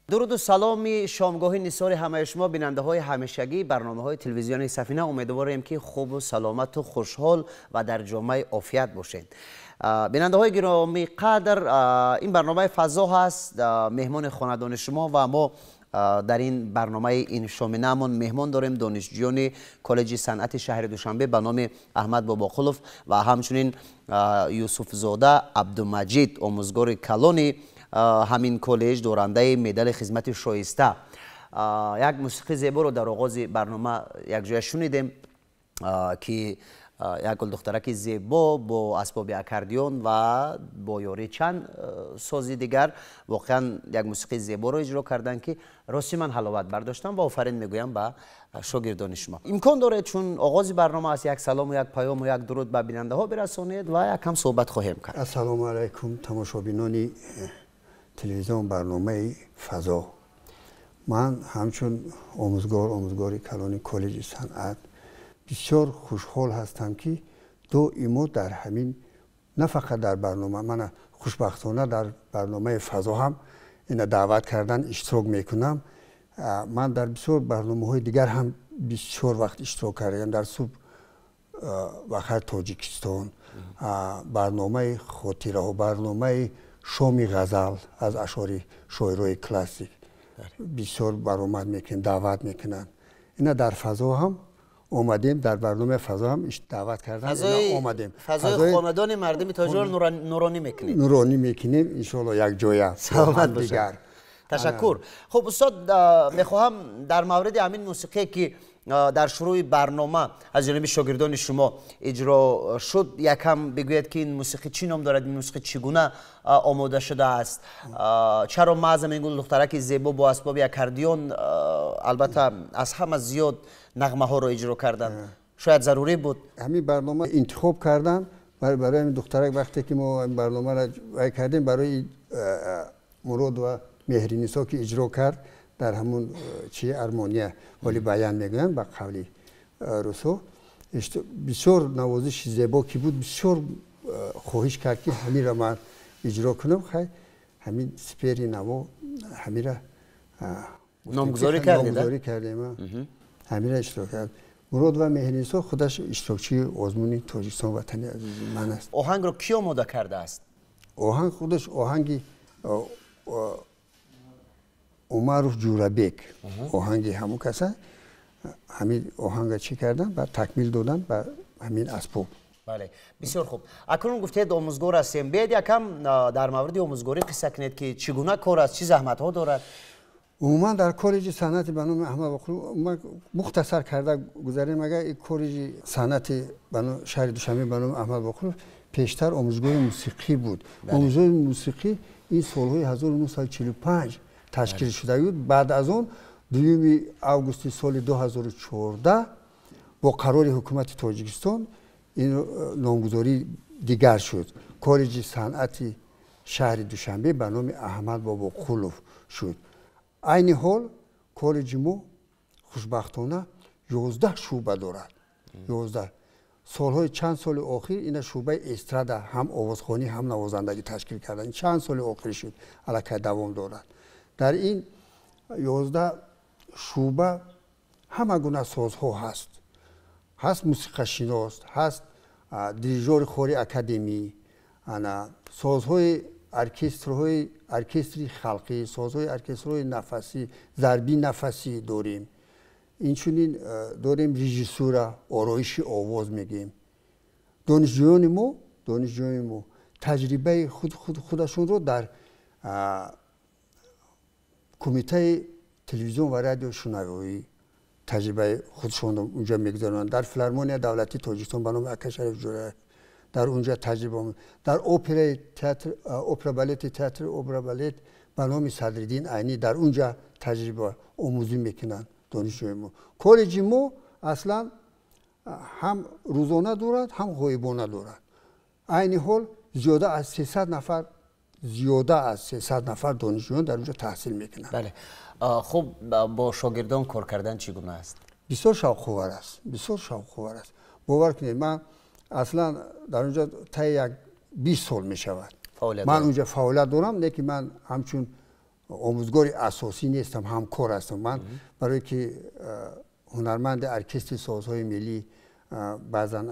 Дуруду саломи шомгоҳи нисори ҳамаи шумо, бинандаҳои ҳамешагӣ барномаҳои телевизиони Сафина. Умедворем, ки хубу саломату хушҳол ва дар ҷомаи офият бошед. Бинандаҳои гиромӣ қадр, ин барномаи «Фазо» ҳаст, меҳмони хонадони шумо, ва мо дар ин барномаи ин шоминамон меҳмон дорем донишҷӯёни коллеҷи санъати шаҳри Душанбе ба номи Аҳмад Бобоқулов ва ҳамчунин Юсуфзода Абдумаҷид, омӯзгори калони ҳамин коллеҷ, дорандаи медали хизмати шоиста. Як мусиқии зеборо дар оғози барнома якҷоя шунидем, ки як гулдухтараки зебо бо асбоби аккордеон ва бо ёрии чанд сози дигар воқеан як мусиқии зеборо иҷро карданд, ки рости ман ҳаловат бардоштам ва офарин мегӯям ба шогирдони шумо. Имкон доред, чун оғози барнома аст, як салому, як паёму як дуруд ба бинандаҳо бирасонед ва якам суҳбат хоҳем кард. Ассалому алайкум, тамошобинони телевизион, барномаи «Фазо». Ман ҳамчун омӯзгор, омӯзгори калони коллеҷи санъат, бисёр хушҳол ҳастам, ки доимо дар ҳамин, на фақат дар барнома, мана хушбахтона дар барномаи «Фазо» ҳам ина даъват кардан, иштирок мекунам. Ман дар бисёр барномаҳои дигар ҳам бисёр вақт иштирок кардам: дар «Субҳ бахайр, Тоҷикистон», барномаи «Хотираҳо», барномаи «Шоми ғазал» аз ашъори шоирои классик бисёр баромад мекунем, даъват мекунанд. Ина дар «Фазо» ҳам омадем, дар барномаи «Фазо» ҳам даъват кардан, омадем. Фазои хонадони мардуми тоҷикро нуронӣ мекунем. Нуронӣ мекунем, иншоалло, якҷоя. Саломат бошед, ташаккур. Хуб, устод, мехоҳам дар мавриди ҳамин мусиқие, ки дар шурӯи барнома аз ҷониби шогирдони шумо иҷро шуд, якам бигӯед, ки ин мусиқӣ чӣ ном дорад, ин мусиқӣ чӣ гуна омода шудааст, чаро маҳз ин гул духтараки зебо бо асбоби аккордеон, албатта, аз ҳама зиёд нағмаҳоро иҷро карданд? Шояд зарурӣ буд. Ҳамин барнома интихоб кардан барои ҳамин духтарак. Вақте ки мо барномаро вай кардем, барои Мурод ва Меҳринисо, ки иҷро кард дар ҳамун чи армония ҳоли баян мегӯянд ба қавли русо, бисёр навозиши зебо ки буд, бисёр хоҳиш кард, ки ҳаминро ман иҷро кунам. Хай, ҳамин сипери наво ҳамира номгузорӣ кардед. Номгузорӣ кардем, ҳамира иштирок кард. Мурод ва Меҳринисо худаш иштирокчии озмуни Тоҷикистон ватани азизи ман аст. Оҳангро кӣ омода кардааст? Оҳанг худаш оҳанги Умаров Ҷурабек, оҳанги ҳамун каса. Ҳамин оҳанга чӣ кардан ба такмил додан ба ҳамин асбоб. Бале, бисёр хуб. Акнун гуфтед, омӯзгор ҳастем. Биед, якам дар мавриди омӯзгорӣ қисса кунед, ки чӣ гуна кор аст, чӣ заҳматҳо дорад. Умуман дар коллеҷи санъати ба номи Аҳмад Бобоқулов мухтасар карда гузарем. Агар коллеҷи санъати шаҳри Душанбе ба номи Аҳмад Бобоқулов пештар омӯзгоҳи мусиқӣ буд. Омӯзгоҳи мусиқӣ ин солҳои 1945 ташкил шуда буд. Баъд аз он 2 августи соли 2014 бо қарори ҳукумати Тоҷикистон ин номгузорӣ дигар шуд, коллеҷи санъати шаҳри Душанбе ба номи Аҳмад Бобоқулов шуд. Айни ҳол коллеҷи мо хушбахтона 11 шӯъба дорад, 11. Солҳои чанд соли охир ина шӯъбаи эстрада, ҳам овозхонӣ, ҳам навозандагӣ ташкил кардан чанд соли охир шуд, аллакай давом дорад. Дар ин 11 шӯъба ҳама гуна созҳо ҳаст. Ҳаст мусиқашинос, ҳаст дирижори хори академӣ, ана созҳои оркестрҳои, оркестри халқӣ, созҳои оркестрҳои нафасӣ, зарби нафасӣ дорем. Инчунин дорем режиссура, ороиши овоз мегӯем. Донишҷӯёни мо таҷрибаи худашонро дар кумитаи телевизион ва радио шунавоӣ таҷрибаи худшонро унҷа мегузаронанд, дар филармония давлатии Тоҷикистон ба номи Ака Шариф Ҷӯраев дар унҷа таҷриба, дар операи театр, опера балети, театри опера балет ба номи Садриддин Айнӣ дар унҷа таҷриба омӯзӣ мекунанд донишҷӯи мо. Коллеҷи мо аслан ҳам рӯзона дорад, ҳам ғоибона дорад. Айни ҳол зиёда аз 300 нафар, зиёда аз 300 нафар донишҷӯён дар унҷо таҳсил мекунанд. Бале, хуб, бо шогирдон кор кардан чӣ гуна аст? Бисёр шавқовар аст, бисёр шавқовар аст. Бовар кунед, ман аслан дар унҷо таи як 20 сол мешавад, ман унҷо фаъолият дорам, лекин ман ҳамчун омӯзгори асосӣ нестам, ҳамкор ҳастам. Ман барое ки ҳунарманди оркестри созҳои миллӣ, баъзан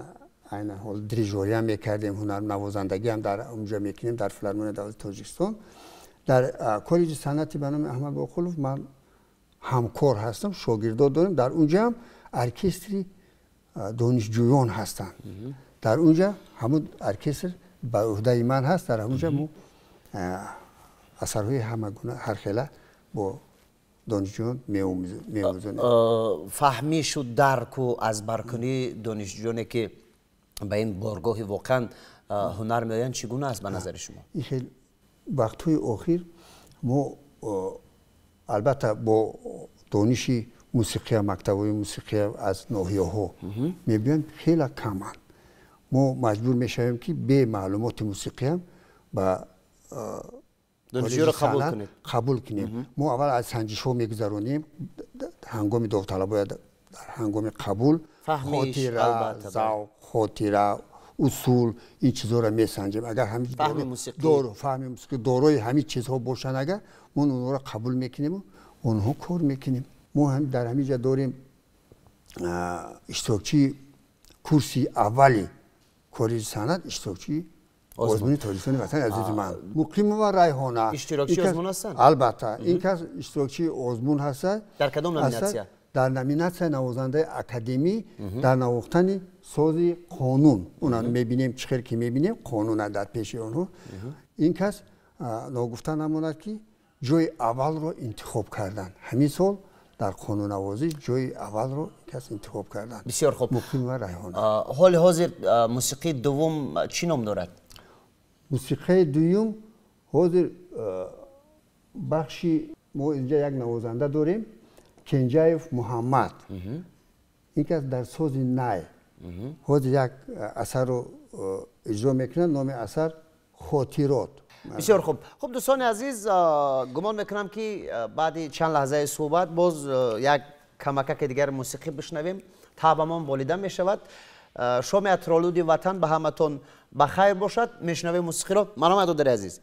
айнан ҳол дирижориам мекардем, ҳунарнавозандагиам дар онҷо мекунем дар филармонияи давлати Тоҷикистон. Дар коллеҷи санъати ба номи Аҳмад Боқулов ман ҳамкор ҳастам, шогирдо дорем. Дар онҷо ҳам оркестри донишҷӯён ҳастанд. Дар онҷо ҳамун оркестр ба ӯҳдаи ман ҳаст. Дар ҳамунҷо мо асарҳои ҳамагуна ҳархела бо донишҷӯён меомӯзонем. Фаҳмишу дарку аз баркунии донишҷӯёне ки ба ин боргоҳи воқеан ҳунар меоянд чӣ гуна аст ба назари шумо? Ин хел вақтҳои охир мо албатта бо дониши мусиқия, мактабҳои мусиқия аз ноҳияҳо мебиёнд, хеле каманд. Мо маҷбур мешавем ки бе маълумоти мусиқиям ба донишҷӯро қабул кунем. Мо аввал аз санҷишҳо мегузаронем ҳангоми довталабоя, дар ҳангоми қабул хотира, завқ, хотира, усул, ин чизҳоро месанҷем. Агар фаҳми мусиқӣ дорои ҳамин чизҳо бошанд, агар мо онҳоро қабул мекунему онҳо кор мекунем. Мо дар ҳамин ҷа дорем иштирокчии курси аввали коллеҷи санъат, иштирокчии озмуни Тоҷикистони ватани азизи ман Муқимова Райҳона. Иштирокчии озмун ҳастанд? Албатта, ин кас иштирокчии озмун ҳастад. Дар кадом номинатсия? Дар номинатсияи навозандаи академӣ дар навохтани сози қонун. Уна мебинем, чӣ хел ки мебинем қонуна дар пеши онҳо. Ин кас ногуфта намонад ки ҷои аввалро интихоб карданд. Ҳамин сол дар қонуннавозӣ ҷои аввалро кас интихоб карданд. Бисёр хуб. Муқимова Райҳона. Ҳоли ҳозир мусиқии дуввум чӣ ном дорад? Мусиқаи дуюм ҳозир бахши мо инҷа як навозанда дорем, Кенҷаев Муҳаммад. Ин кас дар сози най ҳозир як асарро иҷро мекунад, номи асар Хотирот. Бисёр хуб. Хуб, дӯстони азиз, гумон мекунам ки баъди чанд лаҳзаи суҳбат боз як камакаки дигар мусиқӣ бишнавем, таъбамон болида мешавад. Шоми атроолуди ватан ба ҳаматон ба хайр бошад. Мешунавем мусиқиро. Маромад, додари азиз.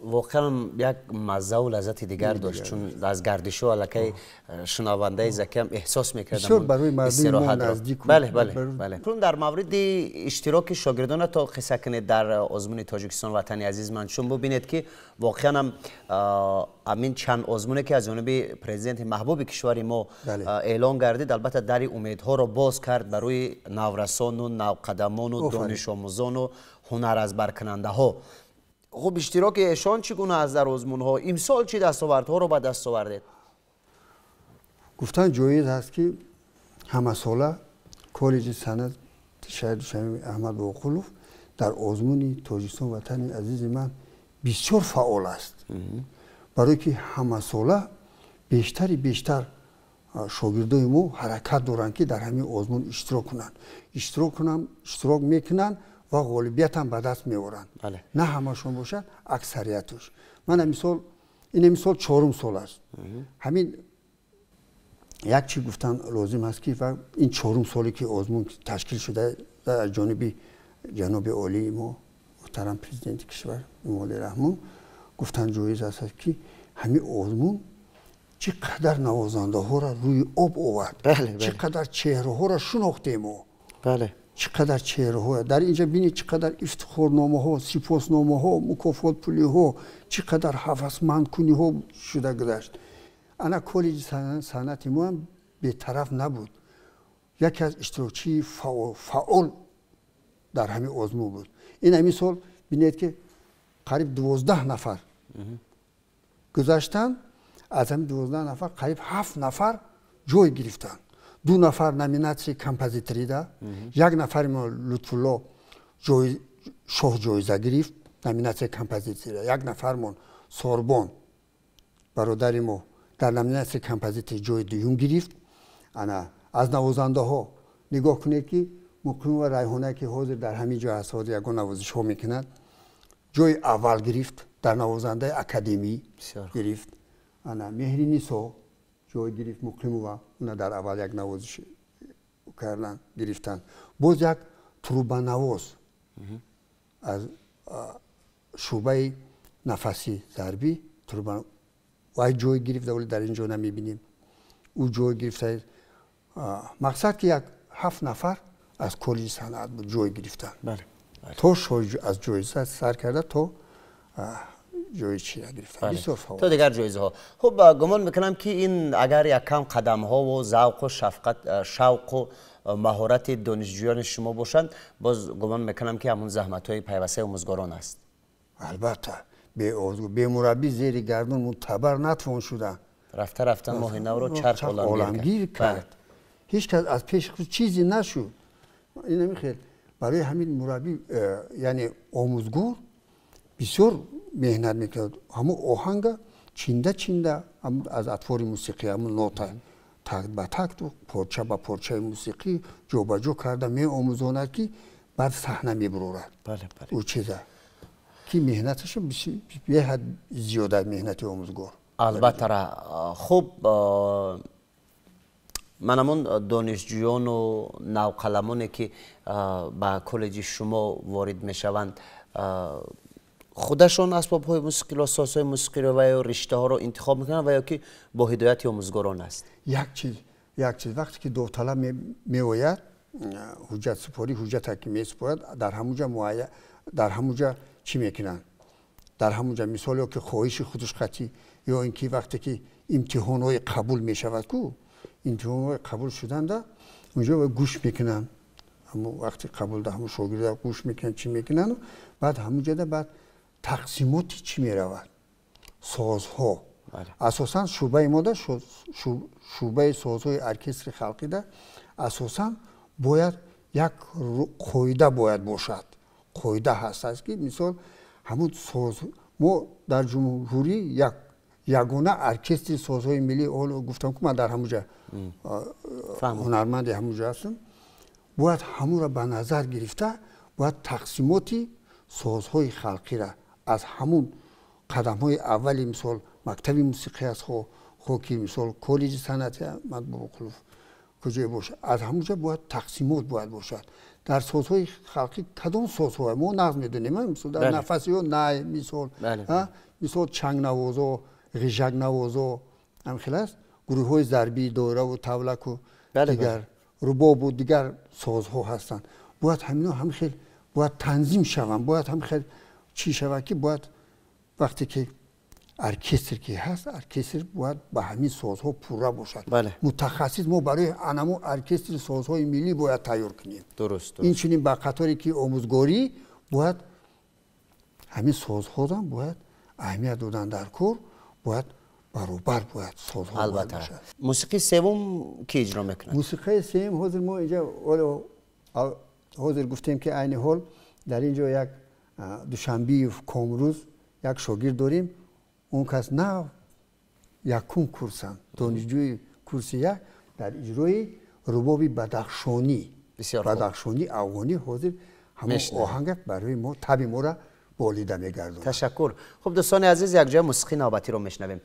Воқеан як маззаву лаззати дигар дошт, чун аз гардишу аллакай шунавандаи закиам эҳсос мекардам барои мардуми мо наздик. Бале, бале, бале. Кунун дар мавриди иштироки шогирдона то қисса кунед дар озмуни Тоҷикистон ватани азиз ман, чун бубинед, ки воқеанам амин чанд озмуне, ки аз ҷониби президенти маҳбуби кишвари мо эълон гардид, албатта дари умедҳоро боз кард барои наврасону навқадамону донишомӯзону ҳунар азбаркунандаҳо. Хуб, иштироки эшон чӣ гуна аст дар озмунҳо? Имсол чӣ дастовардҳоро ба даст овардед? Гуфтан ҷоиз аст, ки ҳамасола коллеҷи санъат шаҳри Душанбе Аҳмад Бобоқулов дар озмуни Тоҷикистон ватани азизи ман бисёр фаъол аст, барое ки ҳамасола бештари бештар шогирдои мо ҳаракат доранд, ки дар ҳамин озмун иштирок кунанд, иштирок мекунанд ва ғолибиятам ба даст меоранд. На ҳамашон бошад, аксарияташ. Мана мисол, ин мисол чорум сол аст. Ҳамин як чӣ гуфтан лозим аст, ки ин чорум соле, ки озмун ташкил шуда аз ҷониби ҷаноби олии мо, муҳтарам президенти кишвар Эмомалӣ Раҳмон, гуфтан ҷоиз аст, ки ҳамин озмун чӣ қадар навозандаҳоро рӯи об овард, чӣ қадар чеҳраҳоро шинохтем мо, чӣ қадар чеҳраҳо дар инҷа бинед, чӣ қадар ифтихорномаҳо, сипосномаҳо, мукофотпулиҳо, чӣ қадар ҳавасмандкуниҳо шуда гузашт. Ана коллеҷи санъати мо ҳам бетараф набуд, яке аз иштирокчии фаъол дар ҳамин озмун буд. Ин ҳамин сол бинед, ки қариб 12 нафар гузаштанд. Аз ҳамин 12 нафар қариб ҳафт нафар ҷой гирифтанд: ду нафар номинатсияи композиторида, як нафари мо Лутфулло шоҳ ҷоиза гирифт номинатсияи композиторида, як нафармон Сорбон, бародари мо, дар номинатсияи композитори ҷои дуюм гирифт. Ана аз навозандаҳо нигоҳ кунед, ки Муқимова Райҳона, ки ҳозир дар ҳамин ҷо аст, ҳозир ягон навозишҳо мекунад, ҷои аввал гирифт, дар навозандаи академӣ гирифт. Ана Меҳринисо ҷой гирифт, Муқимова, уна дар аввал як навозиш кардан гирифтанд. Боз як трубанавоз аз шӯъбаи нафасӣ зарбӣ труба вай ҷой гирифт, вале дар ин ҷо намебинем, ӯ ҷой гирифта. Мақсад, ки як ҳафт нафар аз коллеҷи санъат буд, ҷой гирифтанд, то аз ҷоиза сар карда то ҷои чира гирифтанд. Бисёр фаъол. То дигар ҷоизаҳо. Хуб, гумон мекунам, ки ин агар яккам қадамҳову завқу шафқат, шавқу маҳорати донишҷӯёни шумо бошанд, боз гумон мекунам, ки ҳамун заҳматҳои пайвастаи омӯзгорон аст. Албатта, бемураббӣ зери гардун мутабар натвон шуда. Рафта рафта моҳи навро чарх оламгир кард, ҳеҷ кас аз пеши худ чизе нашуд. Инами хел барои ҳамин мураббӣ, яъне омӯзгор, бисёр меҳнат мекунад. Ҳамун оҳанга чинда чинда аз атвори мусиқӣ, ҳамун нота такт ба такту порча ба порчаи мусиқӣ ҷобаҷо карда меомӯзонад, ки баъд саҳна мебурорад. Ӯ чиза ки меҳнаташа беҳад зиёда, меҳнати омӯзгор. Албатта. Хуб, ман ҳамон донишҷӯёну навқаламоне, ки ба коллеҷи шумо ворид мешаванд, худашон асбобҳои мусиқиро, созҳои мусиқиро ва ё риштаҳоро интихоб мекунанд ва ё ки бо ҳидояти омӯзгорон аст? Як чиз, вақте ки довталаб меояд, ҳуҷҷатсупорӣ, ҳуҷҷате ки месупорад, дар ҳамуҷа муайян, дар ҳамуҷа чӣ мекунанд, дар ҳамуҷа мисол ё ки хоҳиши худаш қатъӣ, ё ин ки вақте ки имтиҳонҳои қабул мешавад ку, имтиҳонҳои қабул шуданда унҷо гӯш мекунанд. Ҳамун вақти қабулда ҳамун шогирда гӯш мекунанд, чӣ мекунанд, баъд ҳамуҷада баъд тақсимоти чӣ меравад, созҳо. Асосан шӯъбаи мода, шӯъбаи созҳои оркестри халқида, асосан бояд як қоида бояд бошад. Қоида ҳаст, ки мисол ҳамун соз мо дар ҷумҳурӣ як ягона оркестри созҳои миллӣ, ҳоло гуфтам, ки ман дар ҳамуҷа ҳунарманди ҳамуҷа ҳастам, бояд ҳамуро ба назар гирифта, бояд тақсимоти созҳои халқира аз ҳамун қадамҳои аввали, мисол, мактаби мусиқӣ аст, хо ки мисол коллеҷи санъати Аҳмад Бобоқулов куҷое бошад, аз ҳамуҷа бояд тақсимот бояд бошад. Дар созҳои халқӣ кадом созҳо мо нағз медонем, мисол дар нафасиё най, мисол мисол чангнавозо, ғижакнавозо ҳам хел аст, гурӯҳҳои зарбии доираву тавлаку дигар рубобу дигар созҳо ҳастанд. Бояд ҳамино ҳам хел бояд танзим шаванд, бояд ҳам хел чӣ шавад ки бояд вақте ки оркестр ки ҳаст, оркестр бояд ба ҳамин созҳо пурра бошад. Мутахассис мо барои анамо оркестри созҳои миллӣ бояд тайёр кунем. Инчунин ба қаторе ки омӯзгорӣ бояд ҳамин созҳоам бояд аҳамият додан дар кор, бояд баробар бояд созҳо. Албатта. Мусиқии севум ки иҷро мекунад? Мусиқии севум ҳозир мо инҷа ҳозир гуфтем ки айни ҳол дар ин ҷо як Душанбиев Комрӯз як шогирд дорем. Он кас нав якум курсанд, донишҷӯи курси як дар иҷрои рубоби бадахшонӣ, бадахшонӣ афғонӣ ҳозир ҳамон оҳанга барои мо таби моро болида мегардонад. Ташаккур. Хуб дӯстони азиз, якҷоя мусиқии навбатиро мешунавем.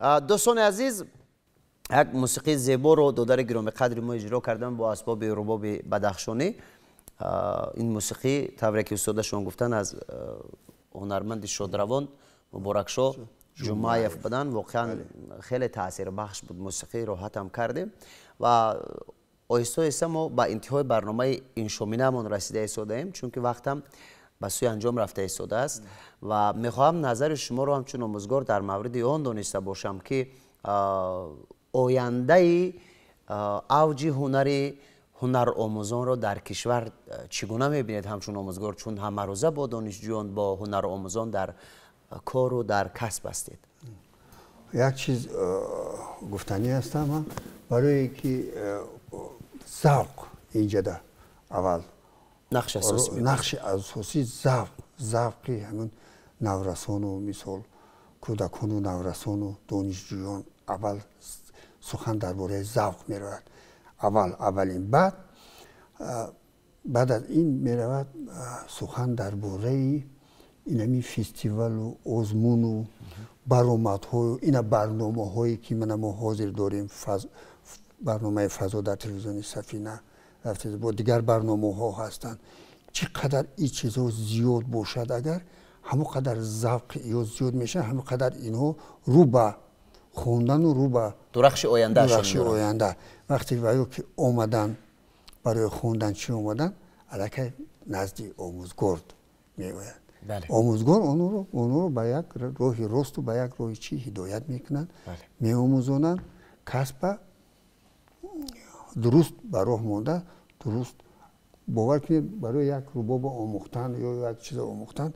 Дӯстони азиз, як мусиқии зеборо додари гиромиқадри мо иҷро кардам бо асбоби рубоби бадахшонӣ. Ин мусиқӣ тавре ки устодашон гуфтанд аз ҳунарманди шодравон Муборакшо Ҷумаев буданд. Воқеан хеле таъсирбахш буд мусиқӣ, роҳатам кардем ва оҳиста оҳиста мо ба интиҳои барномаи иншоминамон расида истодаем, чунки вақтам ба сӯи анҷом рафта истодааст ва мехоҳам назари шуморо ҳамчун омӯзгор дар мавриди он дониста бошам, ки ояндаи авҷи ҳунари ҳунаромӯзонро дар кишвар чӣ гуна мебинед ҳамчун омӯзгор, чун ҳамарӯза бо донишҷӯён, бо ҳунаромӯзон дар кору дар касб ҳастед. Як чиз гуфтанӣ ҳастам ман, барое ки завқ инҷода аввал нақши асосӣ, нақши асосӣ завқ, завқи ҳамин наврасону мисол кӯдакону наврасону донишҷӯён аввал сухан дар бораи завқ меравад. Аввал аввалин, баъд аз ин меравад сухан дар бораи инами фестивалу озмуну баромадҳою ина барномаҳое ки мана мо ҳозир дорем, барномаи фазо дар телевизиони Сафина рафта, бо дигар барномаҳо ҳастанд. Чӣ қадар ин чизҳо зиёд бошад, агар ҳамон қадар завқи ё зиёд мешавад, ҳамон қадар инҳо рӯ ба хондану рӯ ба дурахши оянда. Вақте ва ё ки омадан барои хондан чӣ омадан, аллакай назди омӯзгор меояд. Омӯзгор онҳоро ба як роҳи росту ба як роҳи чӣ ҳидоят мекунанд, меомӯзонанд, касба дуруст ба роҳ монда, дуруст. Бовар кунед, барои як рубоба омӯхтан ё як чиза омӯхтан,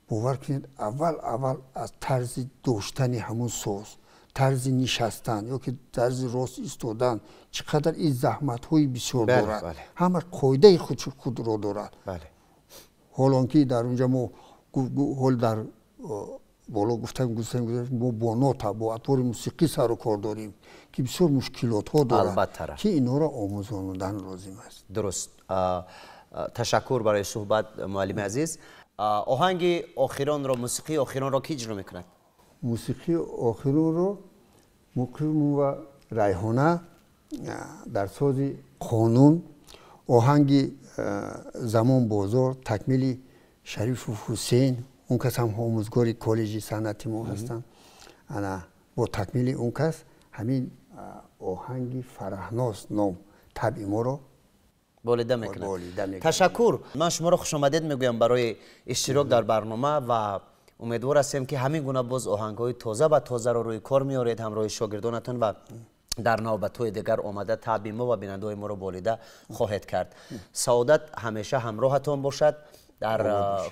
бовар кунед, аввал аввал аз тарзи доштани ҳамун соз, тарзи нишастан ё ки тарзи рост истодан, чӣ қадар ин заҳматҳои бисёр дорад, ҳама қоидаи худро дорад. Ҳол он ки дар унҷа мо ҳол дар боло гуфтам, мо бо нота, бо атвори мусиқӣ сару кор дорем, ки бисёр мушкилотҳо дорад, ки инҳоро омӯзонидан лозим аст. Дуруст. Ташаккур барои суҳбат, муаллими азиз. Оҳанги охиронро, мусиқии охиронро ки иҷро мекунад? Мусиқии охиронро Муқимова Райҳона дар сози қонун, оҳанги Замон бозор, такмили Шарифу Ҳусейн, он кас ҳам омӯзгори коллеҷи санъати мо ҳастанд. Ана бо такмили он кас ҳамин оҳанги Фараҳноз ном табъи моро болида мекунад. Ташаккур. Ман шуморо хушомадед мегӯям барои иштирок дар барнома ва умедвор ҳастем, ки ҳамин гуна боз оҳангҳои тоза ба тозаро рӯи кор меоред ҳамроҳи шогирдонатон ва дар навбатҳои дигар омада табъи мо ва бинандаҳои моро болида хоҳед кард. Саодат ҳамеша ҳамроҳатон бошад дар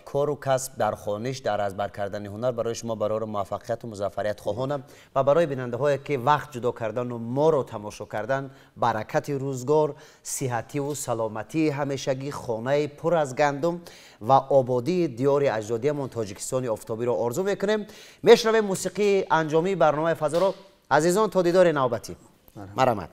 кору касб, дар хониш, дар аз бар кардани ҳунар. Барои шумо барору муваффақияту музаффарият хоҳонам ва барои бинандаҳое ки вақт ҷудо кардану моро тамошо кардан, баракати рӯзгор, сиҳативу саломатии ҳамешагӣ, хонаи пур аз гандум ва ободии диёри аҷдодиямон Тоҷикистони офтобиро орзу мекунем. Мешунавем мусиқии анҷомии барномаи фазоро. Азизон, то дидори навбатӣ, марҳамат.